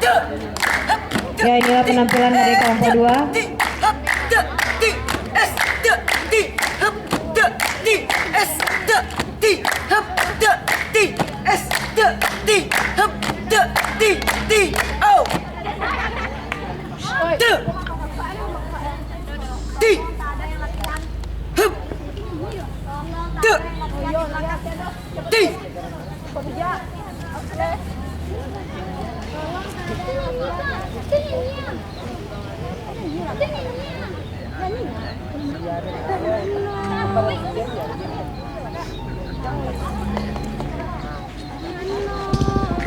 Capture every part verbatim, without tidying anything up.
Ya, inilah penampilan dari kelompok dua.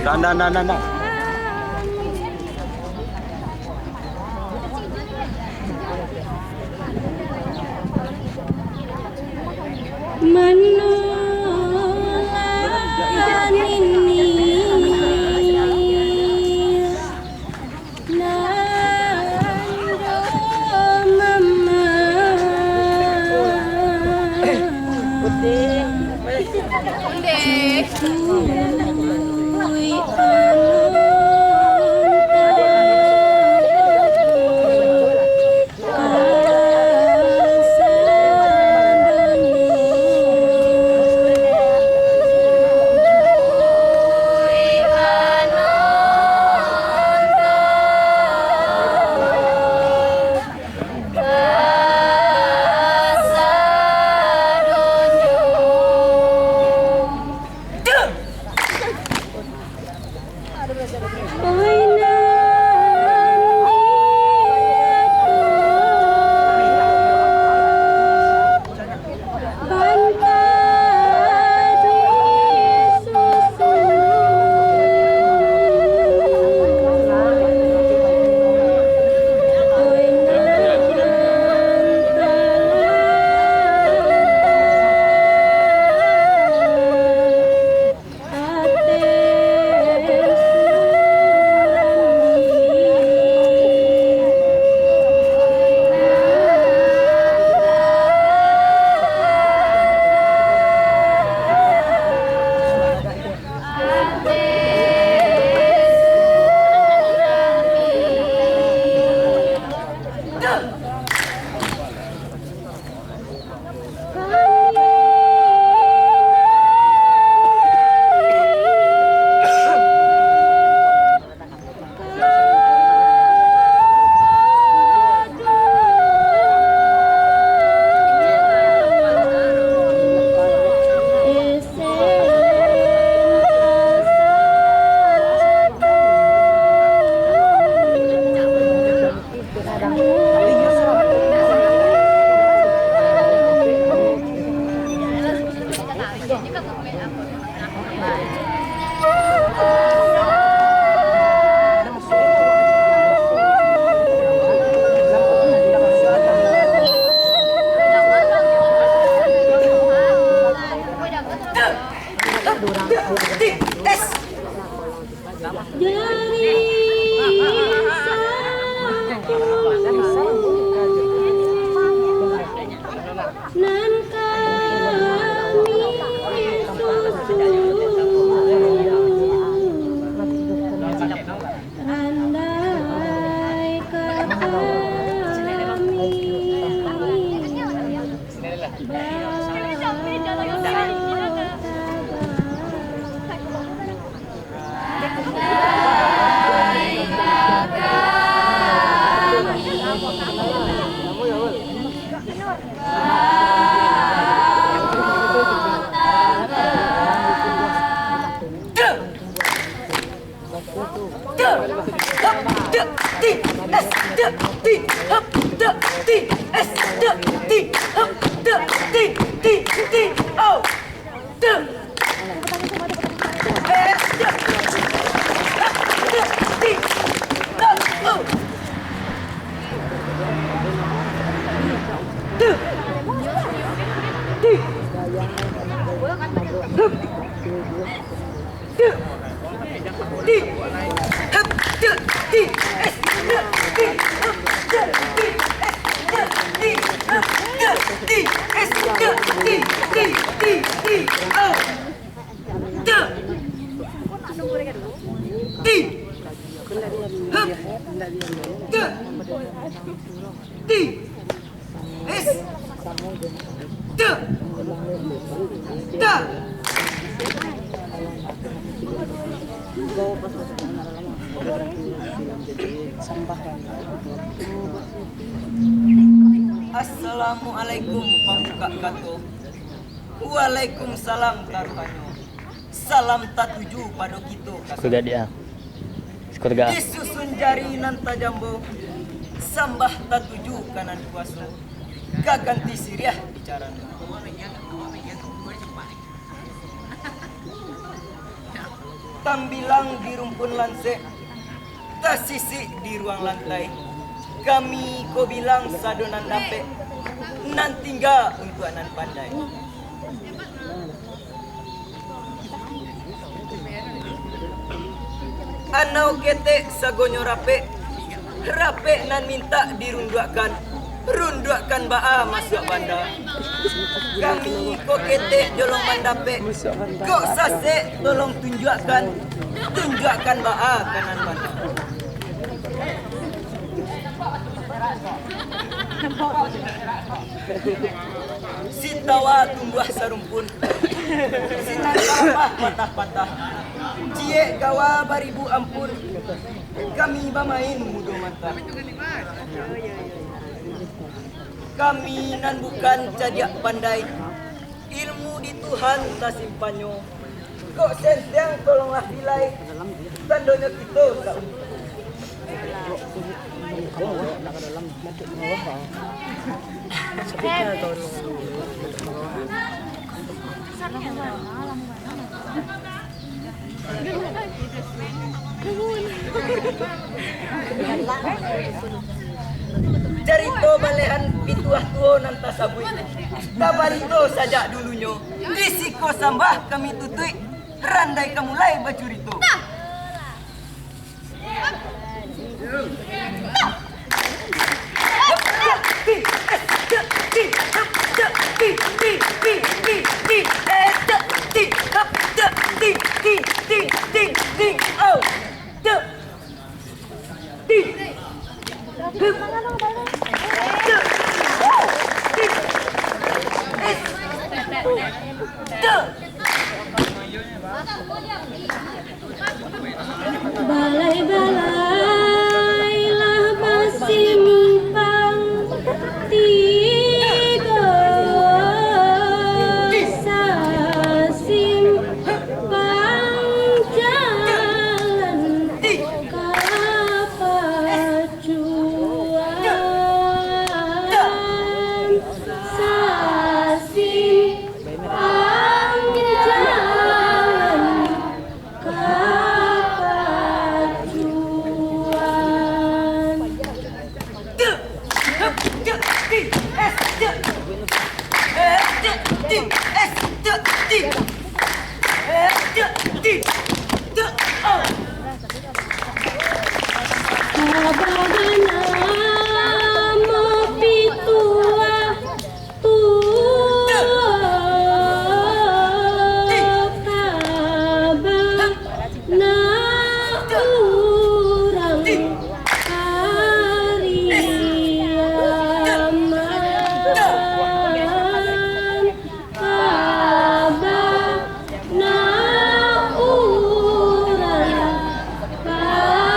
Dan, dan, dan, dan, dan. Manolah nini nan do mama. Nan kami susun, andai ka kami bawa tabang. Hup. Te. Ti. Es. Te. Ta. Assalamualaikum, pambuka kato. Waalaikumsalam, taruhanyo. Salam tatuju pado kito ka Sudah dia. Sudah. Disusun jari nan tajambo, sambah tatuju ka nan kuaso, ka ganti siriah bicarano. Tambilang di rumpun lansek, tasisik di ruang lantai. Kami ko bilang sado nan dapek, nan tingga untuak nan pandai. Anau ketek sagonyo rapek, rapek nan mintak dirunduakkan, runduakkan baa masuak banda. Kami ko ketek jolong mandapek, kok sasek tolong tunjuakkan, tunjuakkan baa ka nan banda. Sitawa tumbuah sarumpun, sinan karambah patah-patah, ciek gawa baribu ampun, kami bamain mudo mantah. Kami nan bukan cadiak pandai, ilmu di Tuhan tasimpannyo. Kok sentiang tolonglah bilai, tandonyo kito sa-, Carito malehan pituah tuo nan tasabuik, tabarito sajak dulunyo, di siko sambah kami tutuik, randai ka mulai bacurito. Balai-balai lah basimpang tigo, sasimpang jalan ka pacuan, sasimpang jalan ka pacuan. Abah banamo pituah tuo, kabana urang Pariaman, kabana urang Pariaman.